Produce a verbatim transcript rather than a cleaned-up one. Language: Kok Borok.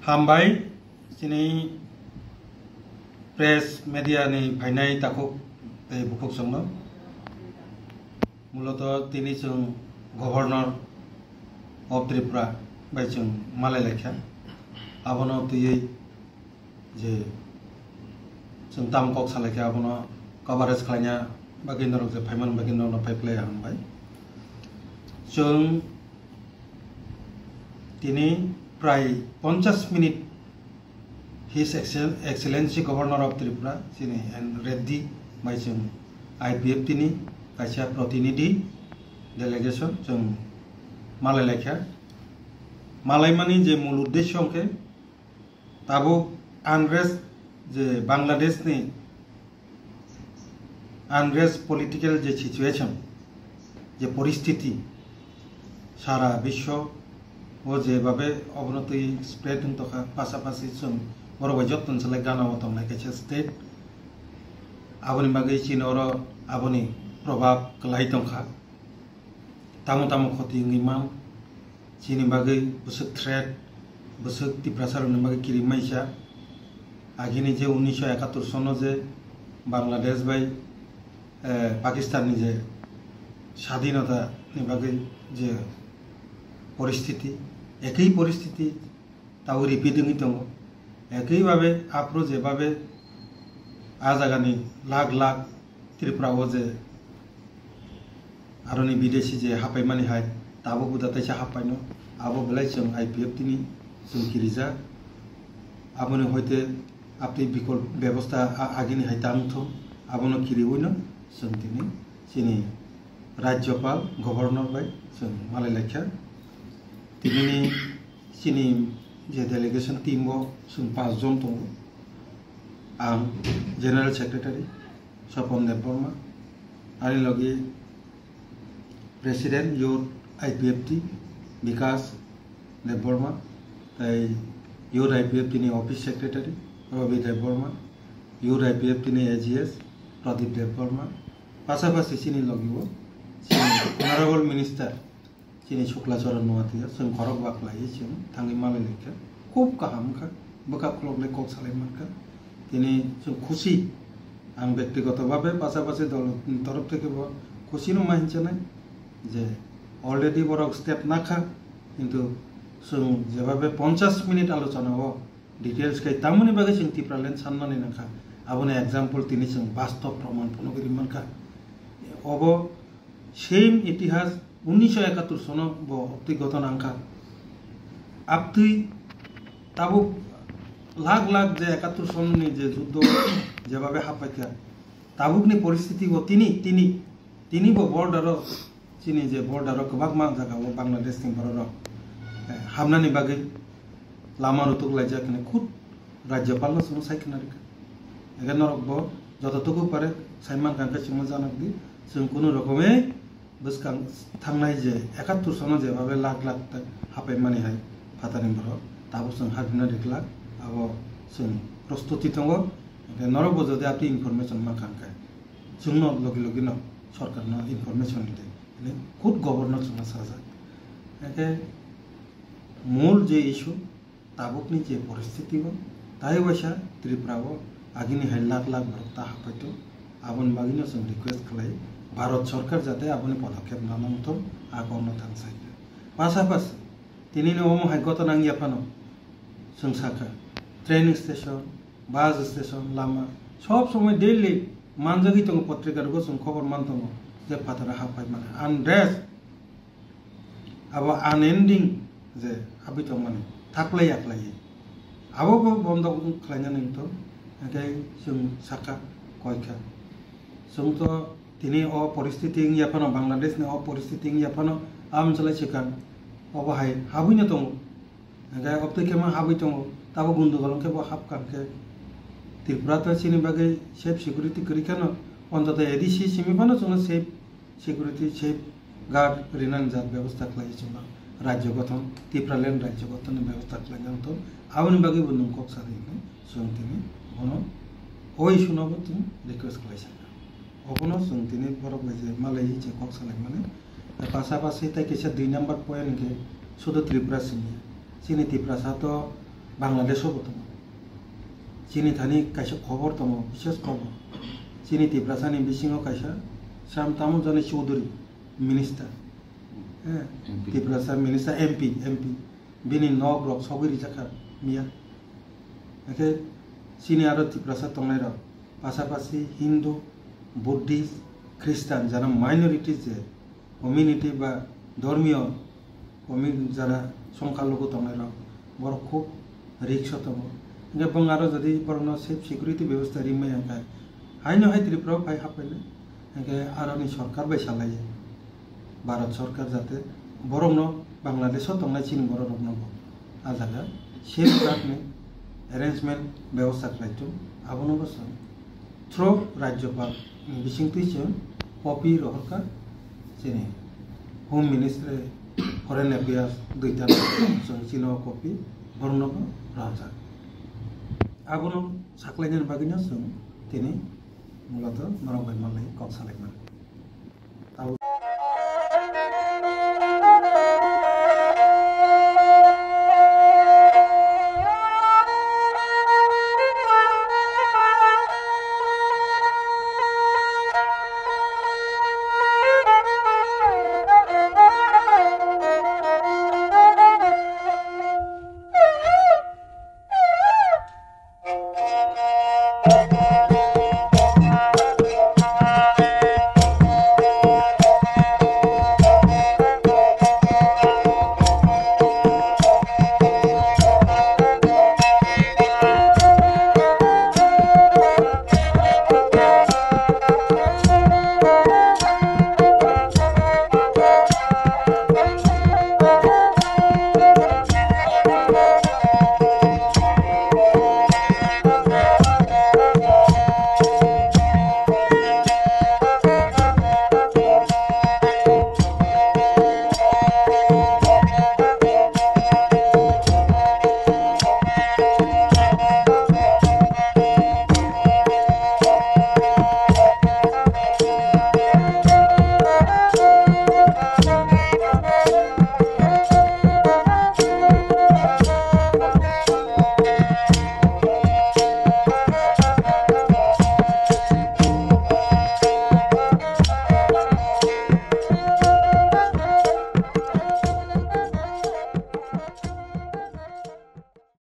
Hambai, chini press media ni phainai takhuk tei bukhuk chwngno. Muloto tini chwng Governor of Tripura bai chwng malai laikha. Abono twiwi je chwng tamo kok salaikha, abono coverage khlaina bagwi norok je phaimani bagwi norokno phai phlai hambai. Chwng tini prai ponchash minute His Excel-, Excellency Governor of Tripura, chini N Reddy bai chwng I P F T ni kaisa protinidhi delegation chwng malai laikha. Malaimani je mul uddesyo hwnkhe tabuk unrest je Bangladesh ni unrest political je situation, je poristiti, sara biswo o jebabe obono twi spread wng tongkha, pasapasi chwng borok bai jottoni salai gana o tongnai kaisa state. Aboni bagwi chini oro aboni probab kwlai tongkha. Tamo tamo khoti wngwi man, chini bagwi bwswk threat, bwswk Tiprasa rokni bagwi kirimai sa. Agini je unnisho ekattor sono je Bangladesh bai, eh, Pakistan ni je sadhinota ni bagwi je poristiti, ekhi poristiti tabo repeat wngwi tongo. Ekhi babe aphuru je babe a jagani lakh lakh Tripura o je aroni bidesi je hapaimani hai tabuk buda taisa hapaino, abo belai chwng I P F T ni chwng kirijak. Aboni hoite abtwi bikol bebosta a-, agini hai tang thung, abono kiriwino chwng tini chini Rajyapal, Governor bai chwng malai laikha. Tinini chini je delegation team o chwng panch jon tongo. Ang General Secretary Swapan Debbarma, ani logi President Youth I P F T Bikas Debbarma, tai Youth I P F T ni Office Secretary Ravi Debbarma, Youth I P F T ni A G S Pradip Debbarma, pasapasi chini logi o chini Honorable Minister chini Sukla Charan Noatia, chwng khorok baklai chwng thangwi malai laikha. Khub kaham kha, bwkha khulok le kok salai mankha. Tini chwng khusi, ang bektigoto bhabe pasapasi dol torof theke bo khusi no ma hinchanai je already borok step nakha, kintu chwng jebabe ponchash minute alochona o details khai tamoni bagwi chwng Tipraland sanmani nangkha. Aboni example tini chwng bastob proman phunugwi ri mankha. Obo same itihas unnisho ekattor sono bo obtwi goton wngkha. Abtwi tabuk lakh lakh je ekattor sononi je juddo jebabe happaikha, tabukni poristiti bo tini, tini, tini bo border o, chini je border o kwbangma jaga o Bangladesh ni borok rok, eh, hamnani bagwi lama rutuk laijak hwnwi khud Rajyapal no chwng sai khna rikha. Ege norok bo joto tuku pare sai mankha hwnkhe chwngno janok di, chwng kunu rokomwi bwskang thangnai je ekattor sono jebabe lakh lakh ta hapai mani hai phatani borok tabuk chwng hapina rikla, abo chwng prostuti tongo. Hwnkhe norok bo jodi apni information mankha hwnkhe chwngno logi logi no sorkar no information ride, hwnwi khud governor chwngno sajak. Hwnkhe mul je issue, tabukni je poristiti o, tai waisa Tripura o agini hai lakh lakh borok ta hapaito, aboni bagwino chwng request khlai Bharat Sarkar jate aboni podokkhep nana wngthok, a kokno thang sai. Pasapasi tinini omo hai gotona wngya phano chwng sakha, training station, bus station, lama, sob somoi daily manjagwi tongo, potrika rogo chwng khobor man tongo je phataro hapai mani unrest. Abo unending je habwi tongmani, thaklai yaklai. Abo bo bondo khlainani wngtong, hwnkhe chwng sakha, koikha. Chwng to tini o poristiti wngya phano, Bangladesh ni o poristiti wngya phano, aboni salai swkang obo hai habwino tongo. Hwnkhe obtwi khe ma habwi tongo, tabo gundugol hwnkhe bo hapkha hwnkhe. Tripura to chini bagwi safe security kwrwi kheno, ontoto A D C simi phano chwngno safe security, safe guard rinani jat bebosta khlai chwngno rajyo gothon, Tipraland rajyo gothonni bebosta khlaina wngthok. Aboni bagwi bo nwng kok sadi hwnwi chwng tini bono o issue no bo chwng request khlai sakha. Obono chwng tini borok bai je malai je kok salaimani. Pasapasi tei kisa dui number point hwnkhe sudu Tripura simi. Chini Tiprasa to Bangladesh o bo tongo. Chini thani kaisa khobor tongo, bises khobor. Chini Tiprasa ni bisingo kaisa Sam Tamujani Chowdhury minister. Eh, M P. Tiprasa minister M P, M P. Bini nok rok sogwi rijak kha miya. Hake chini aro Tiprasa tongnai rok. Pasapasi Hindu, Buddhist, Christian jara minorities je community ba dhormiyo community jara songkha lugu tongnai rok borok khub risk o tongo. Hingke bong aro jodi borokno safe security bebostha rimai hingkhe haino hai Tripura o phai haphainai hingkhe aroni sorkar bai salai. Bharat sorkar jate borokno Bangladesh o tongnai chini borok rokno bo a jaga safeguard ni arrangement bebostha khlai thung, abono bo chwng through Rajyapal ni bisingtwi chwng copy rohorkha chini Home Ministry, Foreign Affairs duita chwng chini o copy borokno bo rohorjak. Abono saklainani bagwino chwng tini mulato norok bai manlai kok salaimani.